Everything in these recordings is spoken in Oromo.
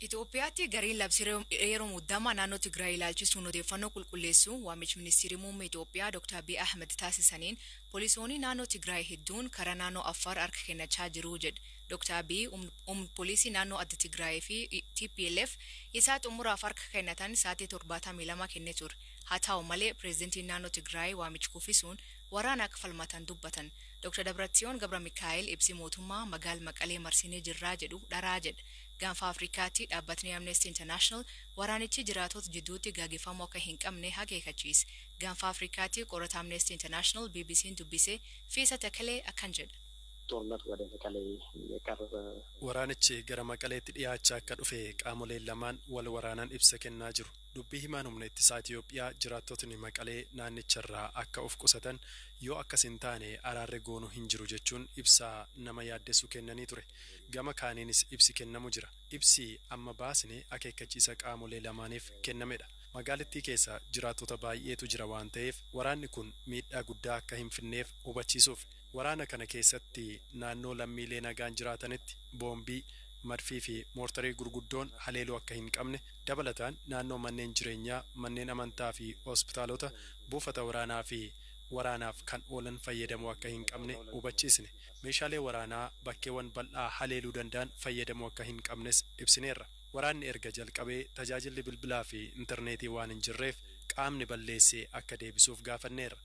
Itoophiyaatti gareen labsii yeroo muddamaa naannoo Tigraay ilaalchisuun odeeffannoo qulqulleessuu waamichi ministeerri muummee Itoophiyaa Dr. Abiy Ahmed taasisaniin poolisoonni naannoo Tigraay hedduun karaa naannoo Affaar harka kennachaa jiru jedhe. Dr. Abiy humni poolisii naannoo adda Tigraay fi TPLF isaa xumuraaf harka kennatan sa'aatii 72 kennee ture. Haa ta'u malee, pireezidantiin naannoo Tigraay waamicha kuffisuun waraana akka falmatan dubbatan. Dr. Dabratsiyoon Gabra Mikaa'el ibsi mootummaa magaala Maqalee marsinee jirraa jedhu dharaa jedha. Gaanfa Afrikaatti dhaabbatni Amnesty International waraanichi jiraatota jidduutti gaggeeffamuu akka hin qabne akeekkachiise. Gaanfa Afrikaatti qorata Amnesty International BBC'n dubbise Fiisa Takalee akkan jedha. ጦርነቱ ወደ መቀሌ እየቀረበ Waraanichi gara Maqaleetti dhiyaachaa akka dhufe qaamoleen lamaan wal waraanan ibsa kennaa jiru. Dubbii himaan humna ittisaa Itoophiyaa jiraattotni Maqalee naannicharraa akka of qusatan, yoo akkas hin taane araarri goonuu hin jiru jechuun ibsaa nama yaaddessu kennanii ture. Gama kaaniinis ibsi kennamu jira. Ibsi amma baasne akeekkachiisa qaamolee lamaaniif kennamedha. Magaalittii keessa jiraattota baay'eetu jira waan ta'eef, waraanni kun miidhaa guddaa akka hin finneef hubachiisuuf. Waraana kana keessatti naannoo lammiilee nagaan jiraatanitti boombii, madfii fi moortarii gurguddoon haleeluu akka hin qabne, dabalataan naannoo manneen jireenyaa, manneen amantaa fi hospitaalota, buufata waraanaa fi waraanaaf kan oolan fayyadamuu akka hin qabne hubachiisne. Meeshaalee waraanaa bakkeewwan bal'aa haleeluu danda'an fayyadamuu akka hin qabnes ibsineerra. Waraanni erga jalqabee tajaajilli bilbilaa fi intarneetii waan hin jirreef qaamni balleessee akka deebisuuf gaafanneerra.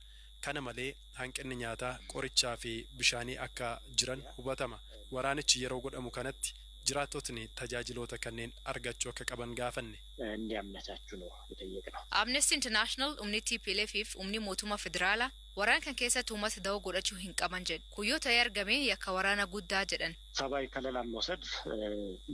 Kana malee hanqinni nyaataa, qorichaa fi bishaanii akka jiran hubatama. Waraanichi yeroo godhamu kanatti jiraattotni tajaajiloota kanneen argachuu akka qaban gaafanne. እንዲያመቻቹ ነው የጠየቅነው። Amnesty International humni TPLF fi humni mootummaa federaalaa waraana kan keessatti uummata da'oo godhachuu hin qaban jedhe. Kun yoo ta'e argame yakka waraana guddaa jedhan. ሰብአዊ ከለላን መውሰድ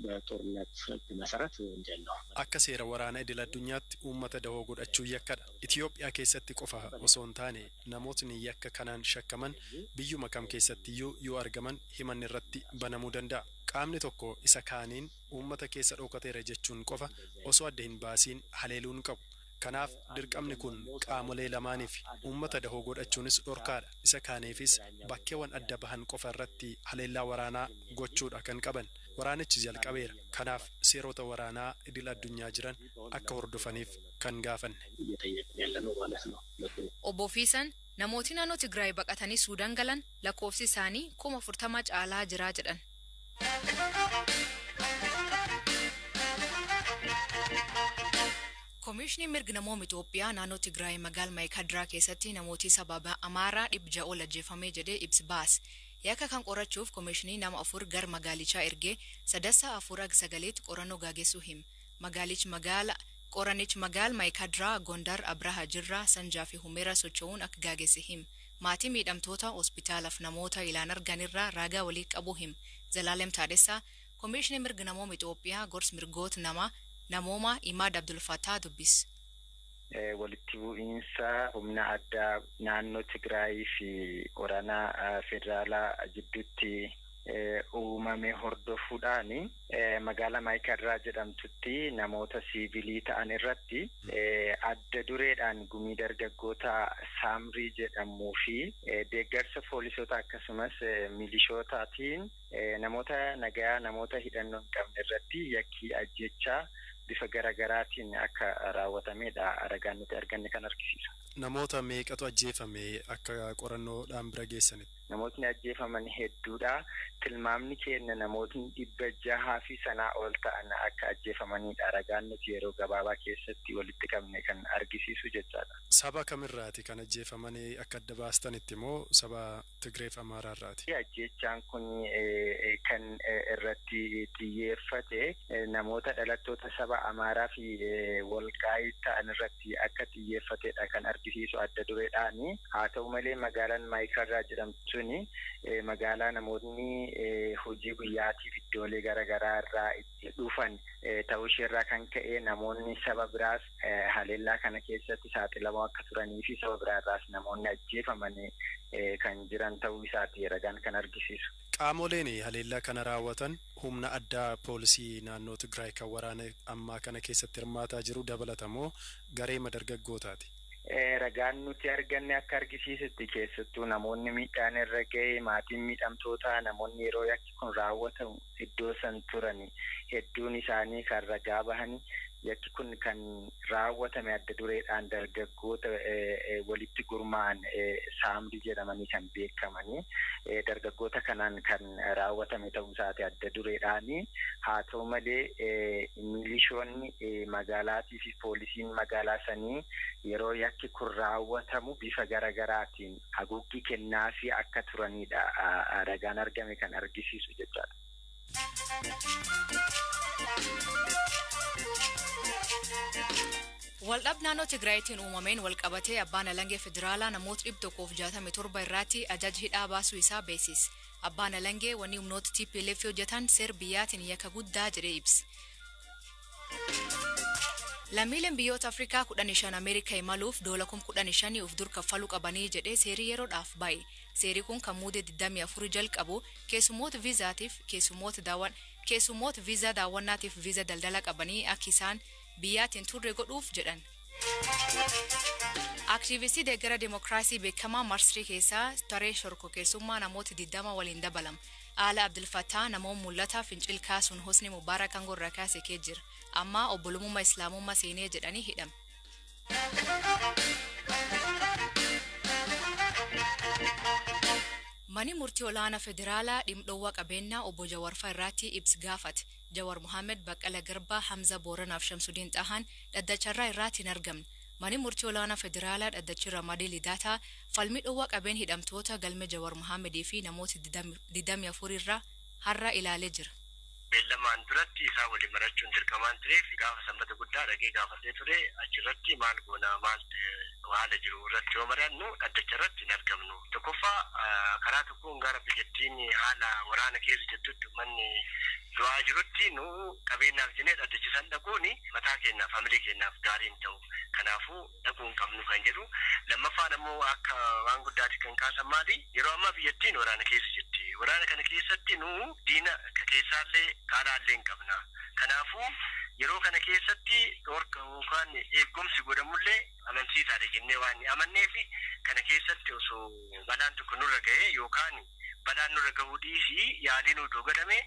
በጦርነት ሕግ መሰረት ወንጀል ነው። Akka seera waraana idil addunyaatti uummata dahoo godhachuu yakkadha. Itoophiyaa keessatti qofa osoo hin taane, namootni yakka kanaan shakkaman biyyuma kam keessattiyyuu yoo argaman himanni irratti banamuu danda'a. Qaamni tokko isa kaaniin uummata keessa dhokateera jechuun qofa osoo adda hin baasiin haleeluu hin qabu. Kanaaf dirqamni kun qaamolee lamaaniif, uummata dahoo godhachuunis dhorkaadha. Isa kaaniifis bakkeewwan adda bahan qofa irratti haleellaa waraanaa gochuudha kan qaban. Waraanichi jalqabeera. Kanaaf seerota waraanaa idil addunyaa jiran akka hordofaniif kan gaafanne. እየጠየቅን ያለ ነው ማለት ነው። Obbo Fiisan namooti naannoo Tigraay baqatanii Suudaan galan lakkoofsi isaanii 40,000 caalaa jira jedhan. Koomishinii mirga namoota Itoophiyaa naannoo Tigraay magaala Maayikadiraa keessatti namooti sababa Amaaraa 600 ol ajjeefame jedhee ibsi baase. Yakka kan qorachuuf koomishinii nama afur gara magaalichaa ergee Sadaasa 4 haga 9tti qorannoo gaggeessuu hima. Magaalichi magaala Qoranichi magaala Maayikadiraa, Gondar, Abraha Jirraa, Sanjaa fi Humeera socho'uun akka gaggeesse hima. Maatii miidhamtoota, hospitaalaaf namoota ilaan arganirraa ragaa walii qabu hima. Zalaalem Taadessaa Koomishinii mirga namoota Itoophiyaa gorsa mirgoota namaa namoomaa Imaad Abdulfattaa dubbise. Walitti bu'iinsa humna addaa naannoo Tigraayii fi waraana federaalaa jidduutti uumame hordofuudhaan magaalaa Maayikadiraa jedhamtutti namoota siivilii ta'an irratti adda dureedhaan gumii dargaggoota Saamrii jedhamuu fi deeggarsa poolisoota akkasumas milishootaatiin namoota nagayaa, namoota hidhannoo hin qabne irratti yakkii ajjechaa bifa garaagaraatiin akka raawwatamedha ragaan nuti arganne kan argisiisu. Namoota meeqatu ajjeefame akka qorannoodhaan bira geessanitti? Namootni ajjeefaman hedduudha. Tilmaamni keenya namootni 600 fi sanaa ol ta'an akka ajjeefamanidha ragaan nuti yeroo gabaabaa keessatti walitti qabne kan argisiisu jechaadha. Saba kamirraati kan ajjeefamanii akka adda baastanitti moo saba Tigreef Amaaraarraati? Ajjeechaan kun kan irratti xiyyeeffate namoota dhalattoota saba Amaaraa fi Walqaayit ta'an irratti akka xiyyeeffatedha kan argisiisu adda dureedhaani. Haa ta'u malee, magaalaan Maayikadiraa jedhamtu suni magaalaa namootni hojii guyyaatiif iddoolee garaagaraa irraa itti dhufan ta'uu isheerraa kan ka'e, namoonni saba biraas haleellaa kana keessatti saaxilamoo akka turanii fi saba biraa irraas namoonni ajjeefaman kan jiran ta'uu isaati ragaan kan argisiisu. Qaamoleen haleellaa kana raawwatan humna addaa poolisii naannoo Tigraay kan waraana ammaa kana keessatti hirmaataa jiru dabalatamoo garee dargaggootaati? Ragaan nuti arganne akka argisiisutti keessattuu namoonni miidhaan irra ga'e, maatiin miidhamtootaa, namoonni yeroo yakki kun raawwatamu iddoo san turan hedduun isaanii kan ragaa bahanii yakki kun kan raawwatame adda dureedhaan dargaggoota walitti gurmaa'an saamri jedhamanii kan beekamanii dargaggoota kanaan kan raawwatame ta'uu isaati adda dureedhaanii. Haa ta'u malee, milishoonni magaalaatii fi poolisiin magaalaa sanii yeroo yakki kun raawwatamu bifa garagaraatiin haguuggii kennaafii akka turanidha ragaan argame kan argisiisu jechaadha. Waldhab naannoo Tigraayitiin uumameen walqabatee abbaan alangee federaalaa namoota 167 irratti ajaja hidhaa baasuu isaa beeksise. Abbaan alangee wanni humnoota TPLF hojjetan seer biyyaatiin yakka guddaa jedhee ibse. Lammiileen biyyoota Afrikaa 15 Ameerikaa imaluuf doola 15,000 of dur kaffaluu qabanii jedhee seerii yeroodhaaf ba'e. Seerri kun kan muudee 24 jalqabu keessummoota viizaatiif keessummoota viizaa daawwannaatiif viizaa daldala qabanii akka isaan biyyaatiin turre godhuuf jedhan. Aktiivistii deeggara dimokiraasii beekamaa Marsrii keessaa taree shorkokeessummaa namoota 20 waliin dabalama. Aala Abdulfattaa namoota mul'ataa fincil kaasuun Hosni Mubaarak aangoo irraa kaase kee jira. Amma obbolummaa Islaamummaa seenee jedhanii hidhame. Manni murtii olaanaa federaalaa dhimdhoowwa qabeenyaa obbo Jawaarfaa irratti ibsa gaafate. Jawaar Mohaammed, Baqqala Garbaa, Hamza Booranaaf Shamsudiin Xahaan dhaddacharraa irratti hin argamne. Manni murtii olaanaa federaalaa dhaddachi Ramadii Lidaataa falmii dhoowwa qabeen hidhamtoota galme Jawaar Mohaammed fi namoota 24 irraa har'a ilaalee jira. Beellamaan duratti isaa waliin marachuun dirqamaan tureef gaafa Sanbata Guddaa dhagee gaafatee ture. Achirratti maal goona, maal haala jiru irratti yoo mari'annu, dhaddacha irratti hin argamnu. Tokkoffaa, karaa tokkoon gara biyyattiin haala waraana keessa jirtutti, uummanni du'aa jirutti, nu qabeenyaaf jennee dhaddacha san dhaquun mataa keenyaaf, familii keenyaaf gaarii hin ta'u. Kanaafuu dhaquu hin qabnu kan jedhu. Lammaffaan ammoo akka waan guddaatti kan kaasan maali? Yeroo ammaa biyyattiin waraana keessa jirti. Waraana kana keessatti nu diina keessaallee kaalaallee hin qabna. Kanaafuu yeroo kana keessatti dhorka yookaan eegumsi godhamullee amansiisaadha jennee waan amanneef, kana keessatti osoo balaan tokko nurra ga'ee yookaan balaan nurra gahuu dhiisii yaaliin odoo godhame,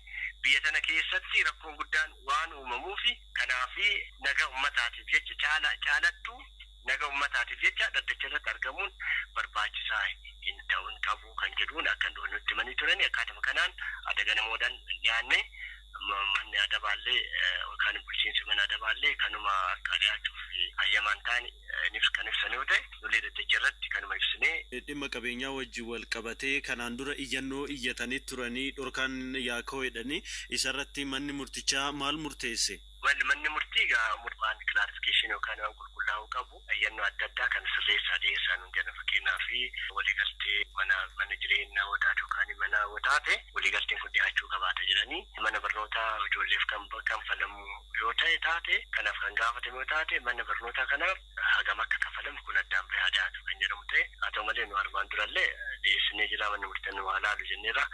biyya sana keessatti rakkoon guddaan waan uumamuuf, kanaafi naga ummataatiif jecha, caala caalattuu naga ummataatiif jecha dhaddacha irratti argamuun barbaachisaa hin ta'u, hin qabu kan jedhuun akka nutti himanii turani. Akkaatuma kanaan adaga namoodhaan dhiyaanne. Manni adabaallee yookaan bulchiinsi mana adabaallee kanuma akka dhiyaachuuf hayyamaan ta'an kan ibsan yoo ta'e, nulee dhaddacha irratti kanuma ibsinee. Dhimma qabeenyaa wajjin wal qabatee kanaan dura iyyannoo iyyatanii turanii dhorkaan yaakoo jedhanii, isarratti manni murtichaa maal murteesse? Manni murtii egaa waan clarification yookaan waan qulqullaa'uu qabu iyyannoo adda addaa kan sirreessaa dhiyeessaa nuun jenna. Fakkeenyaaf, waliigaltee mana jireenyaa wataate yookaan mana wataate waliigalteen kun dhiyaachuu qabaata jedhanii, mana barnootaa ijoolleef kan kanfalamu yoo ta'e taate, kanaaf kan gaafatame yoo taate, mana barnootaa kanaaf hagam akka kafalamu kun addaan bahee dhiyaatu kan jedhamu ta'e. Haa ta'u malee, nu armaan durallee dhiyeessinee jira, manni murtii nu haa laalu jenneerra.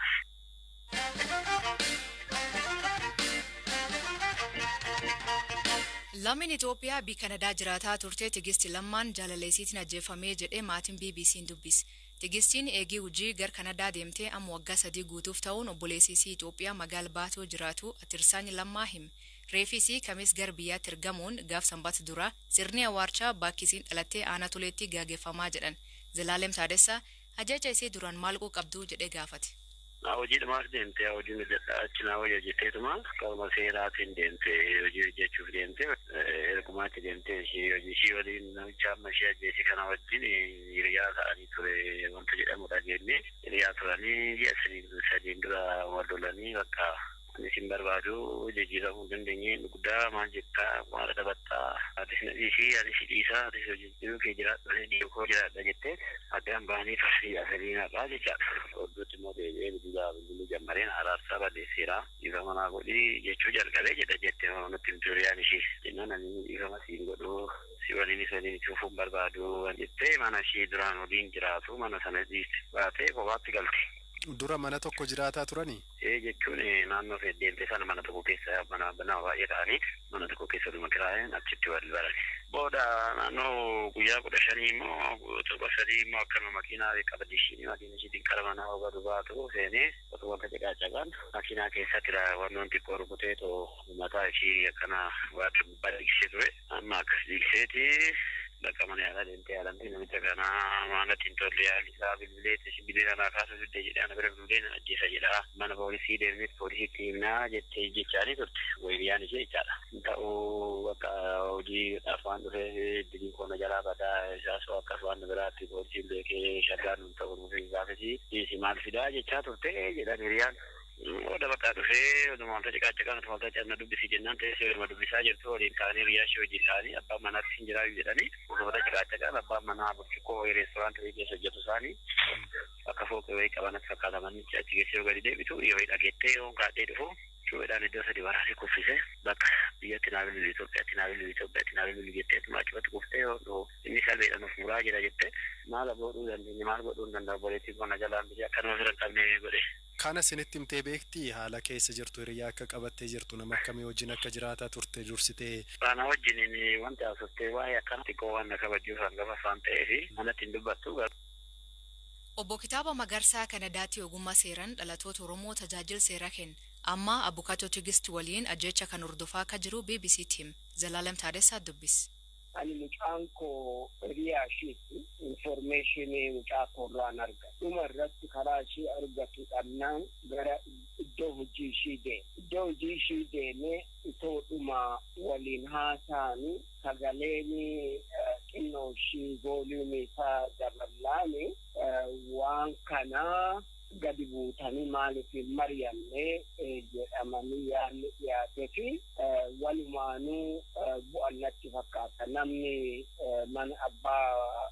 Lammiin Itoophiyaa biyya Kanadaa jiraataa turte Tigisti Lammaan jaalaleesiitiin ajjeefamee jedhee maatiin BBC'n dubbise. Tigistiin eegii hojii gara Kanadaa deemtee amma waggaa 3 guutuuf ta'uun obboleessisii Itoophiyaa magaala Baatoo jiraatu Atirsaany Lammaa hime. Reefisii kamis gara biyyaatti ergamuun gaaf Sanbata dura sirni awwaalchaa bakkisiin dhalattee aanaa Toleetti gaggeeffamaa jedhan. Zalaalem Taadessaa ajaja isee duraan maal qabduu jedhee gaafate. Hojiidhumaaf deemtee, hojii hojjedha achi naa hojii hojjetteetuma qaama seeraatiin deemtee hojii hojjechuuf deemtee, ergumaatti deemtee ishee hojii ishii waliin namicha amma ishee ajjeese kana wajjin hiriyaa ta'anii ture wanta jedhamu dhageenye. Hiriyaa turanii ji'a 3n dura wal lolanii, bakka ani sin barbaadu, jijjiiramuu dandeenye guddaa maal jettaa, maal dabattaa, atis na dhiisii, anis si dhiisaa, atis hojii jiruu kee jiraadhu, anis jiru koo jiraadha jettee addaan bahanii ji'a 3 haqaa jechaadha. Hodduutti immoo deebi'ee bilbilaa bilbiluu jammareen araarsaa balleesseera. Dhiifama naa godhii jechuu jalqabee jedha jette nutti himtu hiriyaan ishii. Jennaan ani dhiifama siin godhuu, si waliinis waliin itti fufuun barbaadu jettee, mana ishii duraan waliin jiraatu mana sana dhiiste baatee kophaatti galte. Dura mana tokko jiraataa turanii? Ee, jechuun naannoo deemte sana mana tokko keessa, mana nama baay'ee ta'anii mana tokko keessa dhuma kiraayeen achitti wal baran. Booda naannoo guyyaa 15 immoo 7 immoo akkana makiinaa qabdi ishiin makiina ishiitiin qara manaa oga dubaatu seenee otoo wanta caqaacaqaan makiinaa keessatti wannoon xiqqoo rukutee too mataa ishii akkana waa dhiigsee ture. Amma akkas dhiigseeti bakka mana yaalaa deemtee yaalamtee namicha kana maanatti hin tolle yaalli isaa bilbileetti si bilbila naa kaasuu didde jedhee ana bira bilbilee na ajjeesa jedha mana poolisii deemnee poolisiitti himnaa jettee jechaanii turte wayriyaan ishee jechaadha. Ta'uu bakka hojiidhaaf waan dhufeef diliin koona jalaa badaa isaas akkas waan biraatti poolisiin beekee shaggaan nun ta'u nuuf gaafesi dhiisi maal fidaa jechaa turte jedhan hiriyaan. Booda bakka dhufee oduma wanta ciqaaciqaan otuma wanta canna dubbisi jennaan teessee oduma dubbisaa jirtu waliin ta'anii hiriyaa ishee wajjin ta'anii abbaan manaatti hin jiraayu jedhanii oduma ciqaaciqaan abbaan manaa burcuqqoo wayii reestooraantii keessa hojjetu isaanii akka fooqee wayii qaban akka fakkaatamanii achi geessee yoo gadi deebitu yoo dhageettee yoo kaadhee dhufu cuupheedhaan iddoo sadi waraanee kuffise bakka biyyatti naa bilbilu Itoophiyaatti naa bilbilu Itoophiyaatti naa bilbilu jettee tuma achumatti kuftee yoo inni salbeedhaan of muraa jira jettee maal godhuu dandeenye maal godhuu hin danda'u obboleettiin qonna jalaan biyya akkanuma fira hin qabne godhe. Kana isinitti himtee beektii haala keessa jirtu hiriyaa akka qabattee jirtu nama akkamii wajjin akka jiraataa turte dursitee. Kana wajjin wanti haasofte waa'ee akkana xiqqoo waan na kabajuuf hangafa waan ta'eef manatti hin dubbattu. Obbo Kitaaba Magarsaa Kanadaatti ogummaa seeraan dhalatoota Oromoo tajaajila seeraa kenna. Amma Abukaatoo Tigist waliin ajjecha kan hordofaa akka jiru BBC Tim. Zalaalam Taadessaa dubbis. Ani mucaan koo hiriyaa ishiitti informeeshinii mucaa koorraan arga. Dhuma irratti karaa ishii argatu dhannaan gara iddoo hojii ishii deeme. Iddoo hojii ishii deemee itoo dhuma waliin haasa'anii sagaleen xinnoo ishii vooliyuumii isaa daballaan waan kanaa gadi buutanii maaliif hin mari'anne jedhamanii yaadni dhiyaatee fi walumaanuu bu'an natti fakkaata. Namni mana abbaa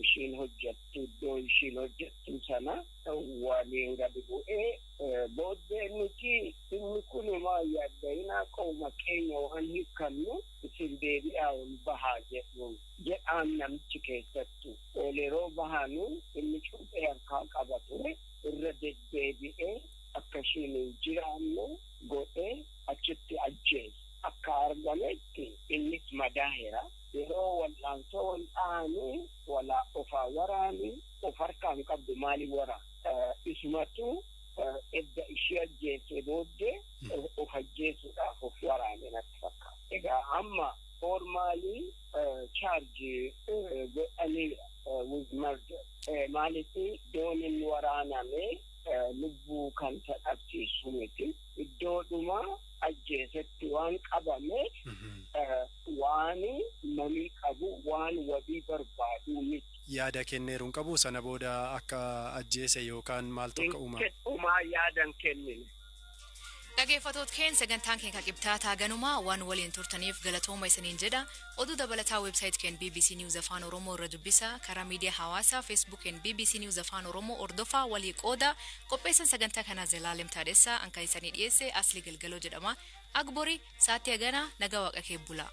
ishiin hojjettu iddoo ishiin hojjettu sana waliin gadi bu'ee booddee nuti inni kunumaa yaadda'inaa qoma keenya waan hiikannu isin deebi'aa ol bahaa jedhu jedhaan namichi keessattu. Ol yeroo bahanu inni cuuphee harkaa qaba ture irra deddeebi'ee akka ishiin hin jiraanne godhee achitti ajjeese. Akka argametti innis madaa'eera. Yeroo wal'aansoo wal dha'anii walaa ofaa waraanii of harkaa hin qabdu maaliif waraana? Isumatu edda ishee ajjeese booddee of ajjeesuudhaaf of waraane natti fakkaata. Egaa amma formaalii chaarjii godhanii with murder. Maaliif iddoon inni waraaname lubbuu kan dhabsiisu miti. Iddoodhuma ajjeesetti waan qabameef waan mamii qabu waan wabii barbaadu miti. Yaada kenneeru hin qabu sana booda akka ajjeese yookaan maaltu akka uumame. Uumaa yaadan kennine. Dhaggeeffattoota keenya sagantaan keenya qibxaataa ganumaa waan waliin turtaniif galatooma isiniin jedha. Oduu dabalataa weebsaayit keenya BBC News Afaan Oromoo irra dubbisa. Karaa miidiyaa hawaasaa Facebook keenya BBC News Afaan Oromoo hordofaa walii qooda. Qopheessan sagantaa kanaa Zalaalem Taadessaa anka isanii dhiyeesse Asli Galgaloo jedhama. Agbori sa'aatii haganaa nagaa waaqa kee bula.